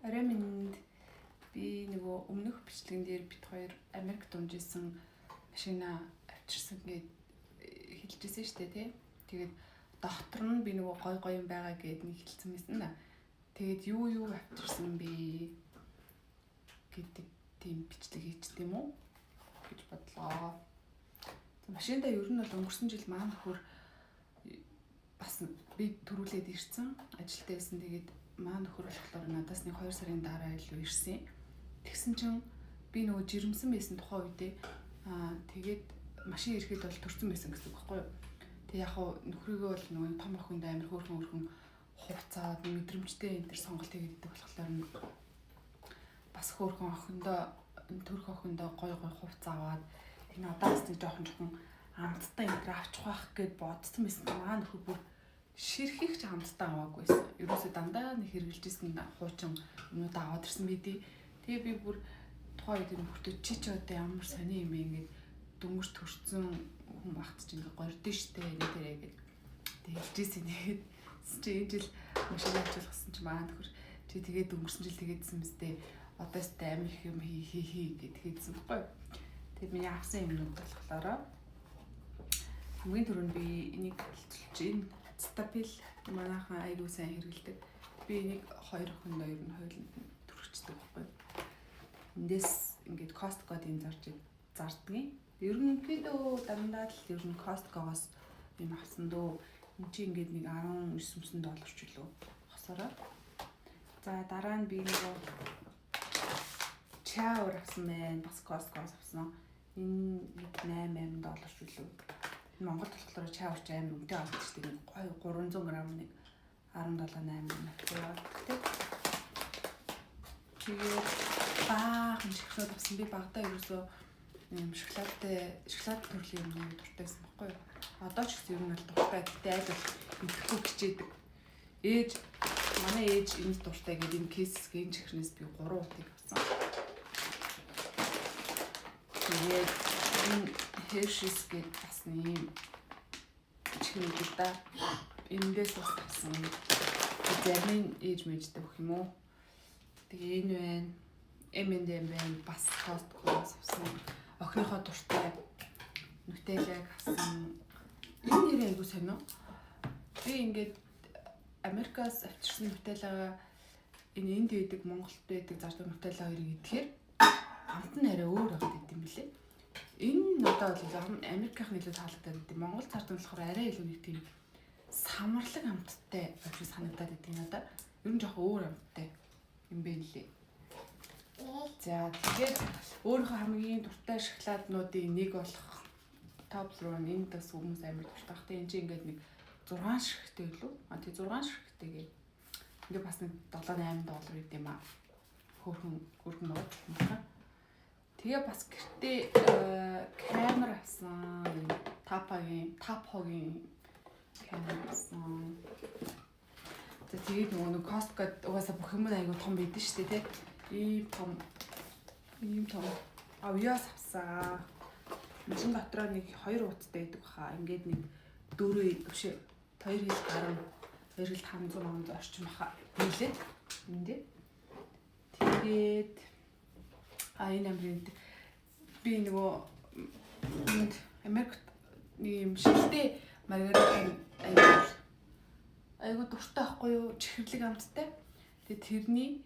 Орой минь би нөгөө өмнөх бичлэгэн дээр бид хоёр Америк дунжсэн машина авчирсан гээд хэлжсэн шүү дээ, тий. Тэгээд дотор нь би нөгөө гой гой юм байгаа гээд нэг хэлсэн байсан да. Тэгээд юу юу авчирсан бэ гэдэг тийм бичлэг хийчих юм уу гэж бодлоо. Машиндаа ер нь бол өнгөрсөн жил маань нөхөр бас би төрүүлээд ирсэн. Ажилдаа байсан. Тэгээд маа нөхөр болохоор надаас нэг 2 сарын дараа илүү ирсэн. Тэгсэн чинь би нөгөө жирэмсэн байсан тухайн үедээ тэгээд машин ирэхэд бол төрсэн байсан гэсэн үг байхгүй юу. Тэг яг хуу нөхрийгөө бол нөгөө том охинд амар хөөрхөн хөөрхөн хувцаад мэдрэмжтэй энэ төр сонголт хийгээд идэг болохоор бас хөөрхөн охиндоо төрөх охиндоо гой гой хувц аваад энэ одоо бас нэг жоохон жоохон амттай энэ төр авчих байх гэд бодсон байсан. Маа нөхөр бүр ширхих ч амттай аваагүй байсан. Ерөөсөө дандаа нэг хэрэгжилжсэн хуучин юмнууд аваад ирсэн байдий. Тэгээ би бүр тухайн үед нөхөртөө чи ч одоо ямар сони юм бэ ингээд дөнгөж төрсөн хүн багт чи ингээд гордон штэ энэ тэрэ гэд. Тэг хэлжсэн. Тэгээд чи энэ жил машин авчихсан чи маа нөхөр чи тэгээд өнгөрсөн жил тэгээдсэн мэт одоо өстэй амир их юм хий хий хий гэд хэлсэн байхгүй. Тэгээд миний авсан юмнууд болохоор хамгийн түрүүнд би энийг хэлчихэж энэ Cetaphil манайхан айгүй сайн хэрэгэлдэг. Би энийг хоёр охиндоо ер нь хоёуланд нь түрхчихдэг байхгүй. Эндээс ингээд Costco-д юм зарж зардгийг. Ер нь ерөнхийдөө дандаа л ер нь Costco-гоос юм авсан дөө. Энд чи ингээд нэг 19 доллар ч үлээ хосороо. За дараа нь би нөгөө чаур авсан байна. Бас Costco-гоос авсан. Энэ нэг 8 8 доллар ч үлээ. Монголд болохоор чаур ч амар үнэтэй авдаг шүү дээ. Нэг 300 г нэг 17 8 авдаг тийм. Тэгээд баахан шоколад авсан. Би багадаа ерөөсөө юм шоколадтай, шоколад төрлийн юм дуртай байсан байхгүй юу? Одоо ч гэсэн ер нь бол дуртай. Гэтэ аль бол идэхгүй хичээдэг. Ээж манай ээж энд дуртай гэдэг энэ кейсгийн чихрнээс би 3 утыг авсан. Тэгээд энэ Hershey's гэдэг бас нэг юм чихэр үү да. Эндээс бас авсан. Зарим нь ээж мэжтэй өгөх юм уу? Тэгээ энэ байна. M&M байна. Бас Costco-оос авсан. Охиныхоо дуртай Nutella-г авсан. Энэ нэрээ айгуу сонио. Би ингээд Америкаас авчирсан Nutella-га энэ энд байдаг, Монголд байдаг зардаг Nutella хоёрыг идэхээр амт нь арай өөр байгаад байт юм билээ. Энэ надад бол Америкийнх нь илүү таалагдаад байт. Монгол зардаг болохоор арай илүү нэг тийм самарлаг амттай байх санагдаад байдаг надад. Ер нь жоохон өөр амттай юм бэ лээ. За тэгээд өөрийнхөө хамгийн дуртай шоколаднуудын нэг болох Toblerone энд бас хүмүүс амар дуртай. Хата энэ чинь ингээд нэг 6 ширхтээ илүү. А тий 6 ширхтээ гээ. Ингээ бас нэг 7 8 доллар өгд юм аа. Хөөрхөн хөөрхөн байгаа. Тэгээ бас гэртээ камер авсан. Тапагийн, Тапогийн камер авсан. За тэгээд нөгөө нэг Costco-д угаасаа бүх юм айгу том байдэн шүү дээ, тий. Ийм том ийм том авьяас авсан. Машин дотроо нэг 2 утастай байдаг баха. Ингээд нэг 4 биш 2 хил гаруй 2 хил 500 500 орчим баха. Нийлээд эндээ. Тэгээд энэ амрын би нөгөө энд Америкт нэг юм шилтэй маргарита айгу дуртай байхгүй юу? Чихэрлэг амттай. Тэгээ тэрний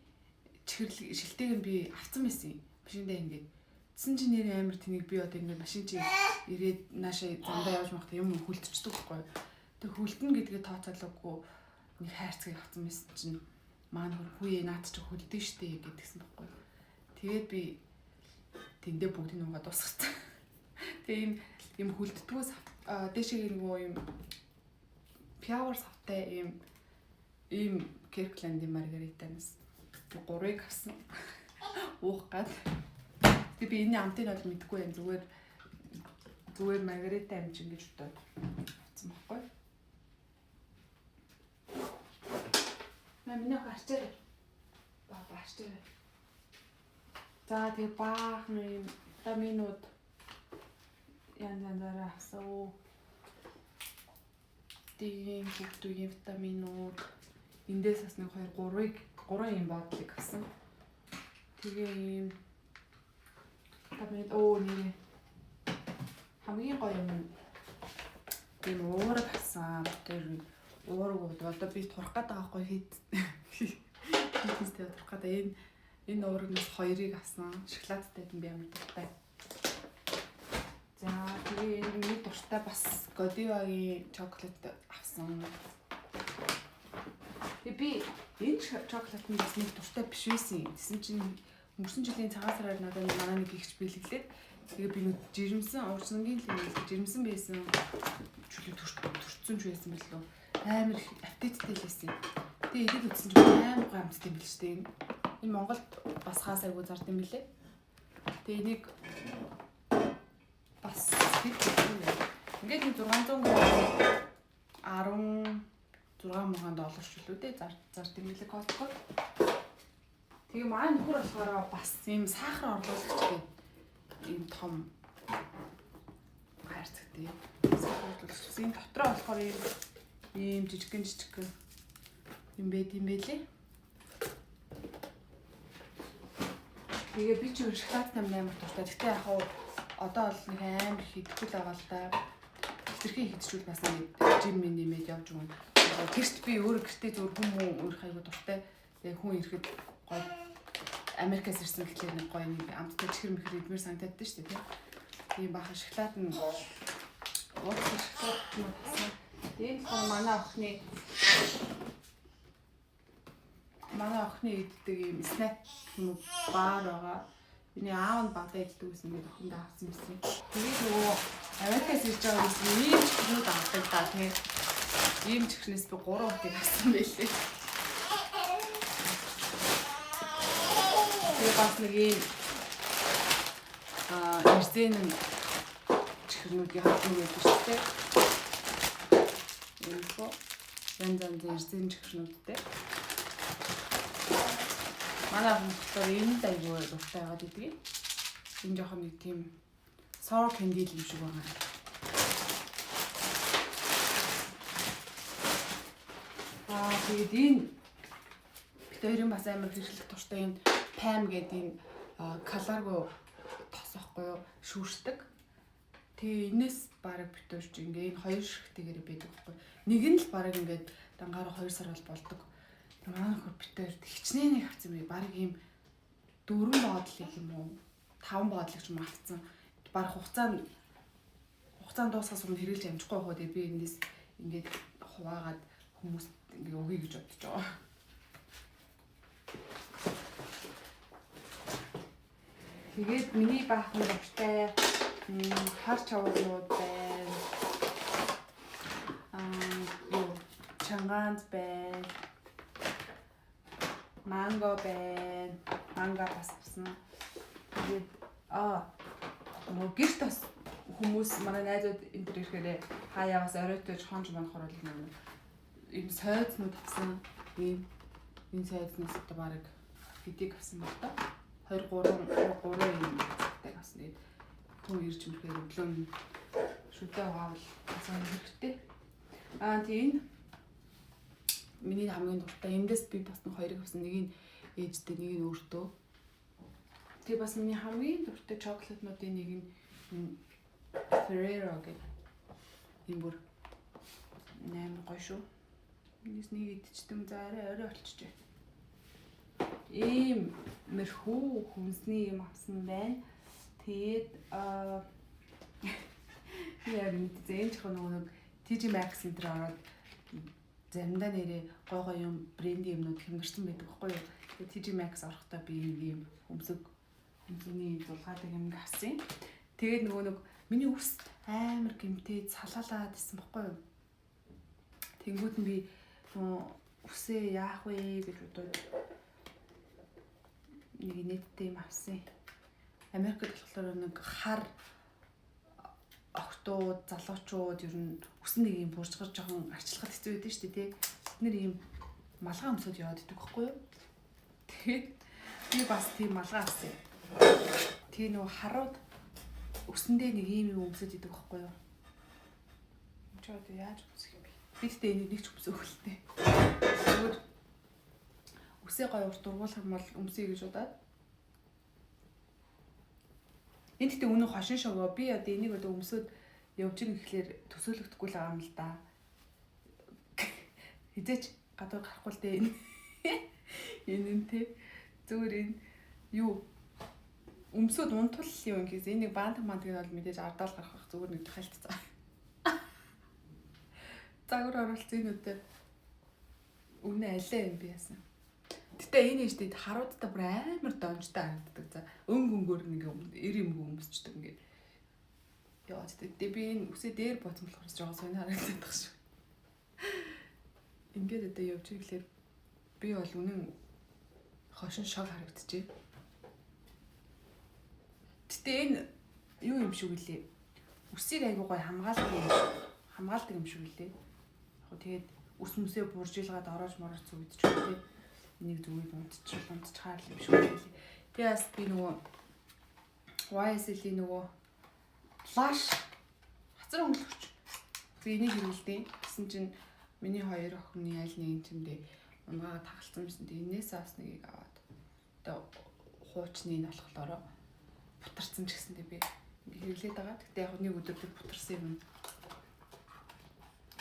чихэрлэг шилтэйг нь би авцсан байсан. Машиндаа ингээд. Тэсэн чинь нэрээ амар тэнийг би одоо ингээд машин чи ирээд наашаа замдаа явж махта юм хүлдчихдэг байхгүй юу? Тэг хүлдэнэ гэдгээ тооцоолоогүй нэг хайрцгийг авцсан байсан чинь маань хөр хүүе наад чи хүлдэн штэ гэдгсэн байхгүй юу? Тэгээд би тэндээ бүгдийг нуугаад дуусгацсан. Тэгээ ийм юм хүлддгүү дээшээ нөгөө юм пиавар савтай ийм ийм Kirkland-ийн маргаританаас 3-ыг авсан. Уух гад. Тэгээ би энэний амтыг бол мэдэхгүй юм. Зүгээр зүгээр маргарита амжин гэж бодоод авсан байхгүй. Маа миний охин арчаарай. Ба арчаарай. За тэгээ баахан юм витаминууд янз янзаараа авсан. Дэгийн бүгдүүгийн витаминууд. Эндээс бас 1 2 3-ыг 3 юм бодлыг авсан. Тэгээ ийм та бид оо нэрээ хамгийн гоё юм ийм уураг авсан. Тэр уураг одоо би турах гээд байгаа байхгүй хэд хийхээс тэгээ турах гээд энэ уурагнаас 2-ыг авсан. Шоколадтай юм би амар дуртай. За тэгээ энэ миний дуртай бас Godiva-гийн чоколад авсан. Тэгээ би энэ чоколад нь бас нэг дуртай биш байсан. Тэсэн чинь өнгөрсөн жилийн цагаан сараар надад манай нэг ихч бэлэглээд тэгээ би нэг жирэмсэн уржингийн л юм жирэмсэн байсан. Чөлөө төрцөн ч байсан бэлээ. Амар их аппетиттэй л байсан. Тэгээ идэд үзсэн чинь амар гоё амттай юм бэл ч тийм. Энэ Монголд бас хаас айгуу зард юм бэлээ. Тэгээ энийг бас хэд юм бэ? Ингээд нэг 600 г 16 мянган доллар ч үлээ дээ зард юм бэлээ Costco. Тэгээ манай нөхөр болохоор бас ийм сахар орлуулагч гэдэг ийм том хайрцагтай. Сахар орлуулагч. Энэ дотроо болохоор ийм жижигхэн юм байд юм байлээ. Тэгээ би ч өөр шоколад амар дуртай. Гэтэ яг хав одоо бол нэг амар хийдэггүй л байгаа л да. Хэтэрхий хийдчихвэл бас нэг жим минь нэмээд явж өгнө. Гэрт би өөрөө гэртээ зөвөр хүмүү өөрөх айгуу дуртай. Тэгээ хүн ирэхэд гоё Америкаас ирсэн гэхлээр нэг гоё нэг амттай чихэр мэхэр идмээр санагдаад шүү дээ, тийм. Тийм бахан шоколад нь ууцсан шоколад нь авсан. Энэ болохоор манай охины иддэг ийм снэк юм бар байгаа. Миний аав нь багтаа иддэг гэсэн ингээд охиндоо авсан байсан. Тэгээд нөгөө Америкаас ирж байгаа гэсэн ийм чихрүүд авдаг да тий. Ийм чихрнээс би 3 хотыг авсан байлээ. Тэгээ бас нэг ийм эрзэн чихрнүүдийн хатан байдаг шүү дээ. Иймэрхүү янз янзын эрзэн чихрнүүдтэй. Манай хүн болохоор энэ айгүй дуртай байгаад идэг. Энэ жоохон нэг тийм sour candy юм шиг байгаа. Аа тэгээд энэ бид хоёрын бас амар хэрэглэх дуртай энэ Pam гэдэг энэ каларго тос ахгүй юу шүүршдэг. Тэгээ энэс бараг бид хоёр чи ингээ энэ хоёр шигтэйгээр байдаг байхгүй. Нэг нь л бараг ингээд дангаараа 2 сар бол болдог. Манай нөхөр бид хоёр хичнээн нэг авсан юм. Бараг ийм 4 боодлыг юм уу 5 боодлыг ч юм авцсан. Бараг хугацаанд дуусахаас өмнө хэрэглэж амжихгүй хөө. Тэгээ би эндээс ингээд хуваагаад хүмүүст ингээ өгье гэж бодож байгаа. Тэгээд миний баахан дуртай хар чавуулнууд байна. Юу чангаанд байна. Манго байна. Манга бас авсан. Тэгээд нөгөө гэрт бас хүмүүс манай найзууд энэ төр ирэхээр хаяа бас оройтож хонж манахаар бол нэг ийм сойзнууд авсан. Ийм энэ сойзнаас одоо бараг хэдийг авсан бол та 2 3 3 юм цагтайг авсан. Тэгээд хүн ирж мөрөхээр өглөө нь шүдэ угаавал асан хэрэгтэй. Аа тийм энэ миний хамгийн дуртай. Эндээс би бас нэг хоёрыг авсан. Нэг нь ээжтэй, нэг нь өөртөө. Тэгээ бас миний хамгийн дуртай чоколатнуудын нэг нь Ferrero гэдэг. Энэ бүр амар гоё шүү. Энэс нэг идчихдэм за арай орой болчихжээ. Ийм мэрхүү хүнсний юм авсан байна. Тэгээд яа мэдээ энэ ч нөгөө нэг TJ Maxx энэ төр ороод заримдаа нэрээ гой гой юм брендийн юмнууд хэмнэрсэн байдаг байхгүй юу. Тэгээд TJ Maxx орохдоо би нэг юм өмсөгний зулгаадаг юм авсан. Тэгээд нөгөө нэг миний үс амар гимтэй салаалаад исэн байхгүй юу. Тэнгүүд нь би нөгөө үсээ яах вэ гэж бодоод нэг нийтдээ юм авсан. Америкт болохоор нэг хар охтууд, залуучууд ер нь үсэн нэг юм буржгар жоохон арчлахад хэцүү байдаг шүү дээ, тий. Тэд нэр ийм малгай өмсөд яваад идэг байхгүй юу? Тэгээд би бас тийм малгай авсан. Тэгээ нөгөө харууд үсэндээ нэг ийм юм өмсөд идэг байхгүй юу? Чи одоо яаж өмсөх юм бэ? Би тэгтээ энийг нэг ч өмсөөх л дээ. Зүгээр Үсээ гоё урт ургуулах юм бол өмсөе гэж бодоод. Энэ гэхдээ үнэн хошин шогоо. Би одоо энийг одоо өмсөд явж гин гэхлээр төсөөлөгдөхгүй л байгаа юм л да. Хизээч гадуур гарахгүй л дээ энэ. Энэ нь те. Зүгээр энэ юу өмсөд унтвал юм гэхээс энэ нэг баант мантыг нь бол мэдээж ардаал гарах бах зүгээр нэг тахалтцаа. Загвар оруулсан энэ үдэ үнэ алиа юм би яасан. Гэтэ энэ ийштэй харуудтай бүр амар донжтой харагддаг. За өнгө өнгөөр нэг эр юмгүй өмсчдөг ингээд. Яа тэгтээ би энэ үсээ дээр бодсон болохоор жоохон сонир харагдаад байгаа шүү. Ингээд одоо явж ирэхлээр би бол үнэн хошин шог харагдчихэ. Гэтэ энэ юу юм шиг үлээ. Үсийг айгуу гоё хамгаалдаг юм шиг. Хамгаалдаг юм шиг үлээ. Яг тэгээд үс мүсээ буржилгаад ороож мороож зүгдчих үү. Энийг зүгээр унтчих унтчихаар л юм шиг үлээ. Тэгээ бас би нөгөө YSL-ийн нөгөө blush хацар өнгөлөгч би энийг хэрэглэдэг. Гэсэн чинь миний хоёр охины аль нэг чимдээ унгаагаа тагалцсан юмсан. Тэгээ энээс бас нэгийг аваад одоо хуучны нь болохоор бутарсан ч гэсэндээ би ингээ хэрэглээд байгаа. Гэтэ яг нэг өдөр тэр бутарсан юм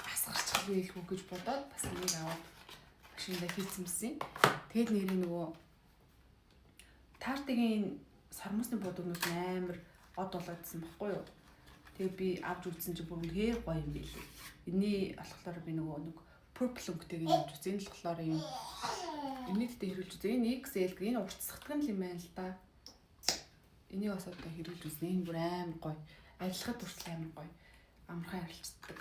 асгарч байлгүй гэж бодоод бас энийг аваад машиндаа хийцэн байсан. Тэгээд нэрээ нөгөө Тартигийн сормосны будагнууд амар од болоодсэн баггүй юу? Тэгээ би авч үзсэн чинь бүр үнэхээр гоё юм билээ. Энийний болохоор би нөгөө нэг purple өнгөтэйг нь авч үзсэн. Энэ болохоор юм энэний дэхтэй хэрэглэж үзсэн. Энэ XL гэх энэ уртсахдаг нь юм байна л да. Энийг бас одоо хэрэглэж үзнэ. Энэ бүр амар гоё. Арилгахад хүртэл амар гоё. Амархан арилждаг.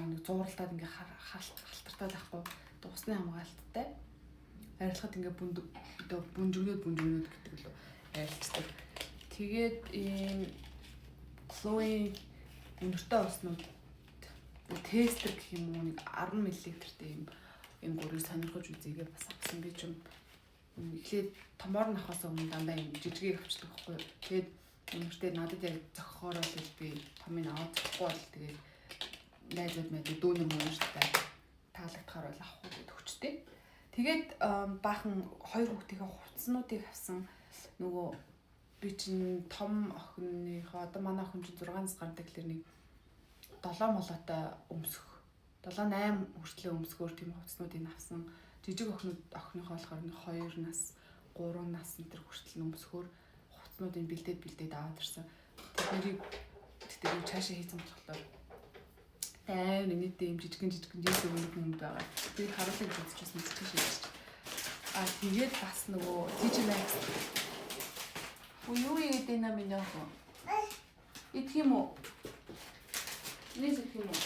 Нэг зууралдаад ингээ халтартаад байхгүй. Дусны хамгаалттай. Арилгахад ингээ бүнд одоо бүнжигнүүд бүнжигнүүд гэдэг лөө арилждаг. Тэгээд ийм Chloe өнөртэй уснууд тестер гэх юм уу нэг 10 мл-тэй ийм энэ гурыг сонирхож үзье бас авсан. Би ч юм эхлээд томоор нь авахаас өмнө дандаа юм жижигийг авчдаг байхгүй юу. Тэгээд өнөртэй надад яг зохихоор л би томыг аваад зохихгүй бол тэгээд найзууд мэдээ дүүнер мөнөртэй таалагдахаар бол авах уу гэдэг хүчтэй. Тэгээд баахан хоёр хүүхдийнхээ хувцснуудыг авсан. Нөгөө би чинь том охиныхоо одоо манай охин чинь 6 нас гардаг гэхэлэр нэг 7 молоотой өмсөх 7 8 хүртлээ өмсгөөр тийм хувцснуудыг авсан. Жижиг охинууд охиныхоо болохоор нэг 2 нас 3 нас энэ төр хүртэл өмсгөөр хувцснуудыг бэлдээд бэлдээд аваад ирсэн. Тэднийг тэгтээ би цаашаа хийсэн болохоор амар нийтдээ юм жижигэн жижигэн жинс өгнөх юм байгаа. Би харуулъя гэж бодчихсон чинь шийдэж. А тэгээд бас нөгөө TJ Maxx. Юу ийд энэ минь яах вэ? Идэх юм уу? Нээс идэх юм уу?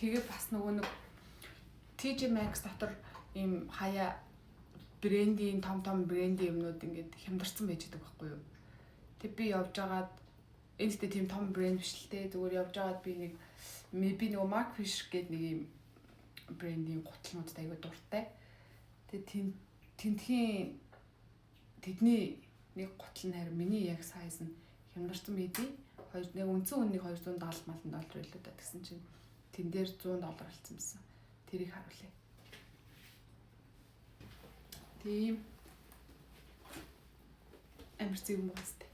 Тэгээ бас нөгөө нэг TJ Maxx дотор ийм хаяа брендийн том том брендийн юмнууд ингээд хямдарсан байж байгаа байхгүй юу? Тэг би явж агаад энэ гэхдээ тийм том брэнд биш л те. Зүгээр явж агаад би нэг би нөгөө Mark Fisher гэдэг нэг ийм брендийн гутлнуудад аягүй дуртай. Тэгээ тентхийн тэдний нэг гутал нь харин миний яг сайз нь хямдарсан байдیں۔ Хоёр нэг үндсэн үннийг 270 малан доллар илүү да тэгсэн чинь тэн дээр 100 доллар болсон байсан. Тэрийг харуулъя. Тийм амар зэг юм байна.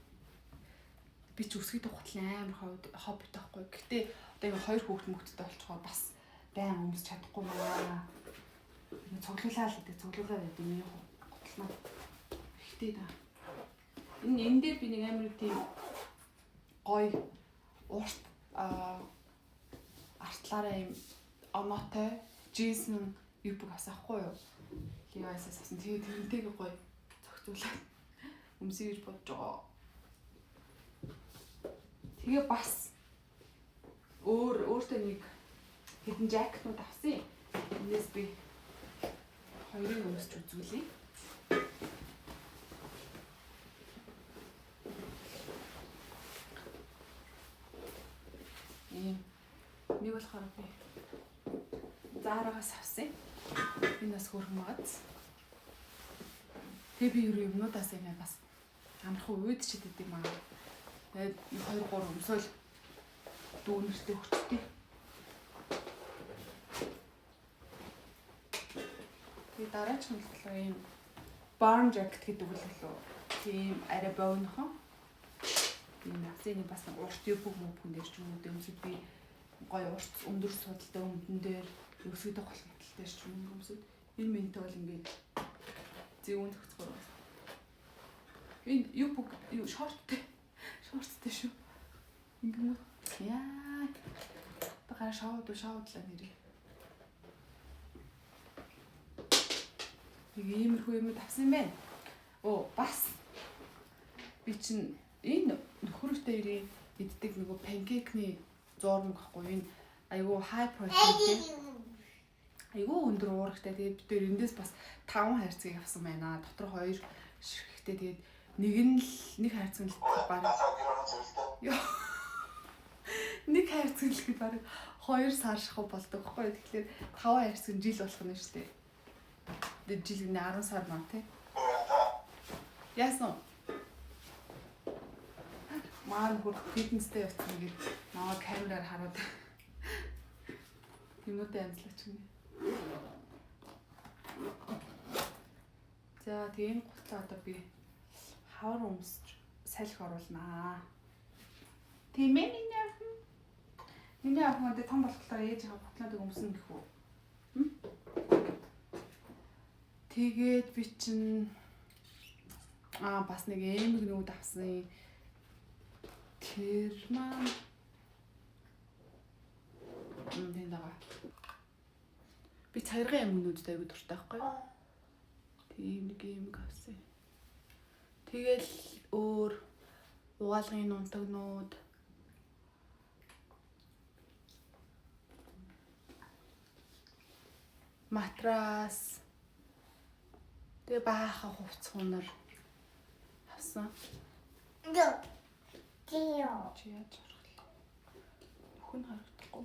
Би ч өсгийд гутал амар хоббит байхгүй. Гэтэ одоо ингээ хоёр хүүхэд мөхөдтэй болчихоор бас байн өмсч чадахгүй маа. Ингээ цуглуулаа л гэдэг цуглуулаа гэдэг миний гутлаа. Ихтэй да. Энэ энэ дээр би нэг амар тийм гоё урт артлаараа юм оноотой джинсэн юбг авсан ахгүй юу? Levi's-аас авсан. Тэгээ тэрнтэйг гоё зохицуулаад өмсөе гэж бодож байгаа. Тэгээ бас өөртөө нэг хэдэн жакетнууд авсан юм. Энээс би хоёрыг өмсч үзүүлье. Ийм нэг болохоор би Zara-гаас авсан. Энэ бас хөөрхөн байгааз. Тэгээ би юу юмнуудаас юм бас амархан уйдчихэд идэв маа. Тэгээд 2 3 өмсөөл дүүнэртэй хүчтэй. Тэгээ дараачих нь болохоор ийм barn jacket гэдэг үг лөө. Тийм арай богинохон. Тийм авсны бас нэг урт юбг мөбгөн дээр ч юм уу өмсөд би гоё урт өндөр судалтай өмдөн дээр өсгөдөг гол мэтал дээр ч юм өмсөд энэ мэнтэй бол ингээд зэвүүн зохицгоор байна. Энэ юбг юу шорттой. Шорттой шүү. Ингэм үү? Яа. Одоо гараа шоудлаа нэрээ. Нэг иймэрхүү юм авсан юм байна. Оо бас би чинь энэ нөхөртэй ирээ иддэг нөгөө панкейкний зуурмаг гэхгүй энэ айгүй high protein айгүй өндөр уурагтай. Тэгээд бид тэр эндээс бас 5 хайрцгийг авсан байна. Дотор 2 ширхэгтэй. Тэгээд нэг нь л нэг хайрцаг нь л баг нэг хайрцаг л гэхэд баг 2 сар шахав болдог байхгүй. Тэгэхээр 5 хайрцаг нь жил болох нь шүү дээ. Тэгээд жил гэнэ 10 сар маа тий. Яасан? Маа нөхөр фитнестэй явцсан гээд намайг камераар хараад юмнуудаа янзлаач гинэ. За тэгээ энэ гутлаа одоо би хавар өмсч салхи оруулнаа. Тийм ээ миний охин. Миний охин одоо том болохоор ээжийнхээ гутлаадыг өмснө гэх үү? Тэгээд би чинь бас нэг эмэг нүүд авсан. Тэр маань тэнд байгаа. Би царгын эмгнүүдэд аягүй дуртай байхгүй юу? Тийм нэг эмэг авсан. Тэгэл өөр угаалгын нунтагнууд матрас тэгээ баахан хувцс хунар авсан. Чи яаж харах вэ? Нөхөн харагдахгүй.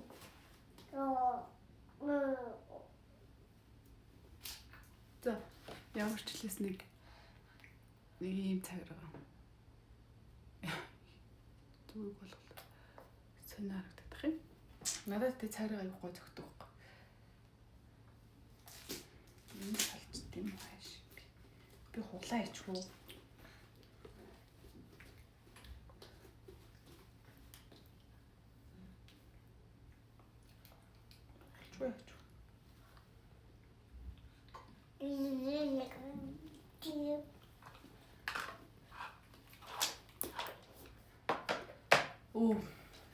За ямар ч хэлээс нэг ийм цагиргаа. Зүг болголоо. Сонио харагдах юм. Надад тэ цагиргаа аягүй гой зөгтөг байхгүй. Энэ салчт юм хааш. Би хуглаа ичих үү? Оо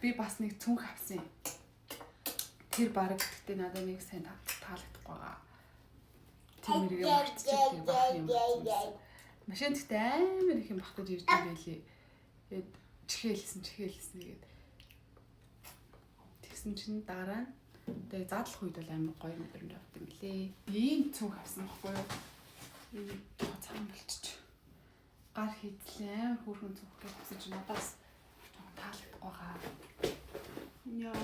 би бас нэг цүнх авсан. Тэр бараг гэхдээ надад нэг сайн таалагдахгүй байгаа. Тэр мэргээ мартчих тийм байх юм болсон. Машин гэхдээ амар их юм багтаж ирж байгаа байлээ. Тэгээд чихээлсэн гээд. Тэгсэн чинь дараа нь тэгээ задлах үед бол амар гоё мэдрэмж авд юм лээ. Ийм цүнх авсан байхгүй юу? Энэ цагаан болчих. Гар хийдлээ амар хөөрхөн цүнх гэж авсан чинь надаас таалагдахгүй байгаа. Яа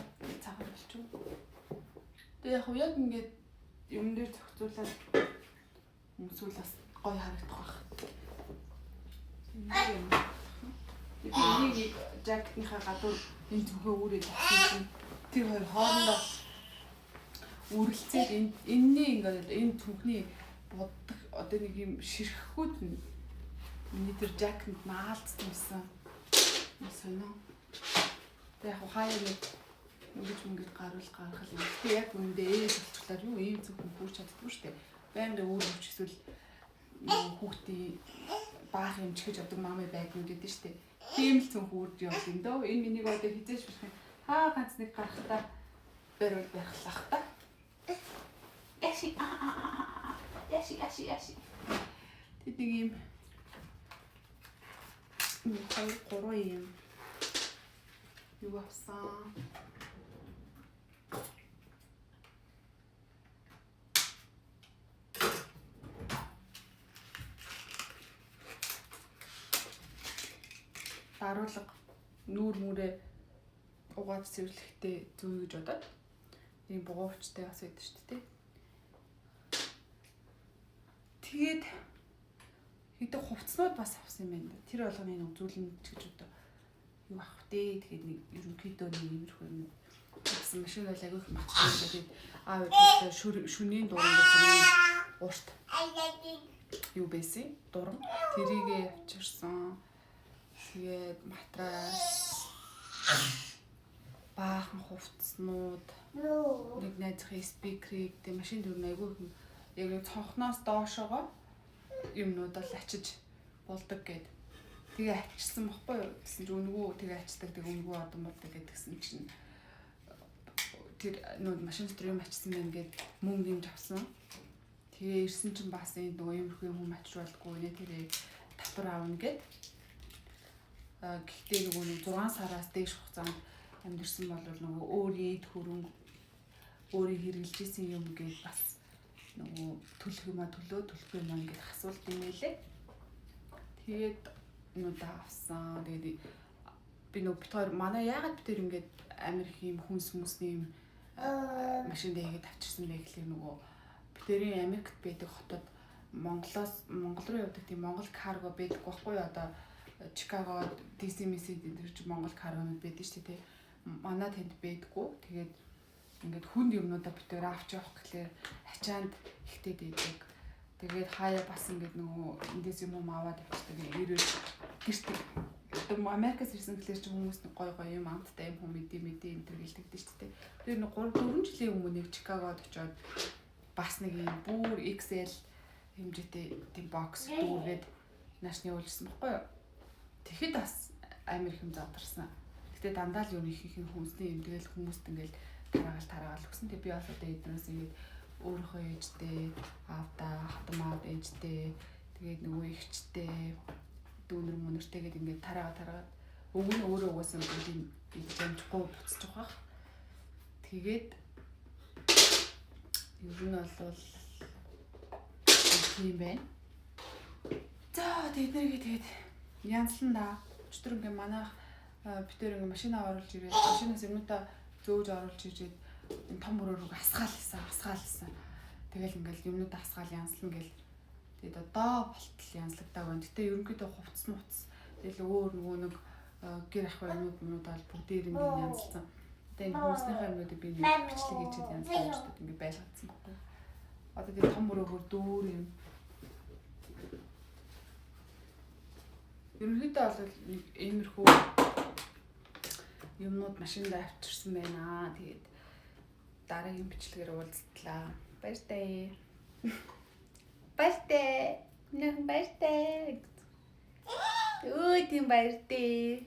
цагаан болчих. Тэгээ яг яг ингээд юм дээр зохицуулаад өмсвөл бас гоё харагдах байх. Би энийг жакетныхаа гадуур энэ цүнхээ үүрээд авсан чинь тэр хоёр хоорондоо үргэлцээд энэний ингээд энэ цүнхний буддаг одоо нэг юм ширхгүүд нь миний тэр жакетанд наалцсан юмсан. Сонио. Тэгээ яг хаяа нэг ингэж гарвал гаргах юм. Гэтэ яг үүндээ ээж болчихлоор юу ийм зөвхөн хүүрч чаддгүй шүү дээ. Байнга өөр хөвч эсвэл хүүхдийн баах юм чихэж авдаг мамы байгнууд гэдэг шүү дээ. Тийм л цүнх үүрж явд юм дөө. Энэ миний одоо хизээш болох юм. Хаа ганц нэг гарахтаа бариул байхлах та. Яши яши яши яши. Тэд нэг юм 2 3 юм юу авсан. Даруулга нүүр мүрээ угаад цэвэрлэхдээ зүй гэж бодоод ийм бугуувчтай бас байдаг шүү дээ. Тэгээд Хэдэн хувцснууд бас авсан юм байна. Тэр болгоны нэг үзүүлнэ ч гэж одоо юу авах вэ? Тэгээд нэг ерөнхийдөө нэг иймэрхүү юм авсан. Машин бол айгүй их матсан. Тэгээд аав ээж шүнийн дуран гэсэн урт юу байсан? Дуран. Тэрийгээ авчирсан. Тэгээд матрас, баахан хувцснууд, нэг найзынхаа speaker ийг, тэг машин дөрн айгүй их яг нэг цонхноос доошоогоо юмнууд бол ачиж болдог гэд. Тэгээ ачсан бохгүй юу? Гэсэн чинь өнгөө тэгээ ачдаг, тэгээ өнгөө одон болдог гэдгсэн чинь тэр нөө машин дотор юм ачсан байна гэд мөнгө юмж авсан. Тэгээ ирсэн чинь бас энэ нөгөө иймэрхүү юм ачиж болдгоо нэ тэрээ татвар аавна гэд. Гэхдээ нөгөө нэг 6 сараас дээш хугацаанд амьдэрсэн бол нөгөө өөрийн эд хөрөнгө, өөрийн хэрэглэж исэн юм гээд бас нөгөө төлөх юма төлөө, төлөхгүй юм ингээд асуулт юм байлээ. Тэгээд юудаа авсан. Тэгээд би нөгөө бит хоёр манай яагаад бид тэр ингээд амир их юм хүнс хүмүүсний юм машин дээр хийгээд авчирсан бэ гэхлээр нөгөө бид тэрийн Америкт байдаг хотод Монголоос Монгол руу явдаг тийм Монгол cargo байдаг байхгүй юу? Одоо Чикаго, DC мэсид энэ чи Монгол cargo нууд байдаг шүү дээ. Манай тэнд байдаггүй. Тэгээд ингээд хүнд юмнуудаа бид тэр авч явах гэхлээр ачаанд ихтэй байдаг. Тэгээд хаяа бас ингээд нөгөө эндээс юм юм аваад явчихдаг. Ирээд гэрт одоо Америкаас ирсэн гэхлээр чи хүмүүс нэг гой гой юм амттай юм хүм мэдээ мэдээ энэ төр гэлтэгдэн шүү дээ. Тэр нэг 3 4 жилийн өмнө нэг Чикагод очиод бас нэг юм бүр XL хэмжээтэй тийм box дүүргээд наашны явуулжсэн баггүй юу. Тэгэхэд бас амар их юм задарсан. Гэтэ дандаа л юу их их хүмүүсний юм тэгэл хүмүүст ингээл тараагаал тараагаал өгсөн. Тэг би бас одоо эднээс ингээд өөрийнхөө ээжтэй, аавдаа, хатмаад ээжтэй, тэгээд нөгөө эгчтэй, дүүнер мөнөртэй гээд ингээд тараагаа тараагаад өвгөн өөрөө угаасаа бүгдийг идэж амжихгүй буцчих واخ. Тэгээд ер нь бол тийм байна. За тэгээд нэргээ тэгээд янзлан да. Өчтөр ингээ манайх битэр ингээ машинаа оруулж ирээд машинаас юмнуудаа зөөж оруулж ирээд энэ том өрөө рүү асгаал хийсэн, асгаал хийсэн. Тэгэл ингээл юмнуудаа асгаал янзлан гэл. Тэгээд одоо болтол янзлагдаа байна. Гэтэ ерөнхийдөө хувцс муцс тэгэл өөр нөгөө нэг гэр ах юмнууд мууд бол бүгдээр ингээ янзлсан. Одоо энэ хүмүүсийнхээ юмнуудыг би нэг бичлэг хийчихэд янзлсан юмчдад ингээ байлгацсан байхгүй. Одоо тэгээ том өрөөгөр дүүр юм. Ерөнхийдөө бол нэг иймэрхүү юмнууд машинд авчирсан байна. Тэгээд дараагийн бичлэгээр уулзтлаа. Баяртай. Баяртай. Нэх баяртай. Өө тийм баяртай.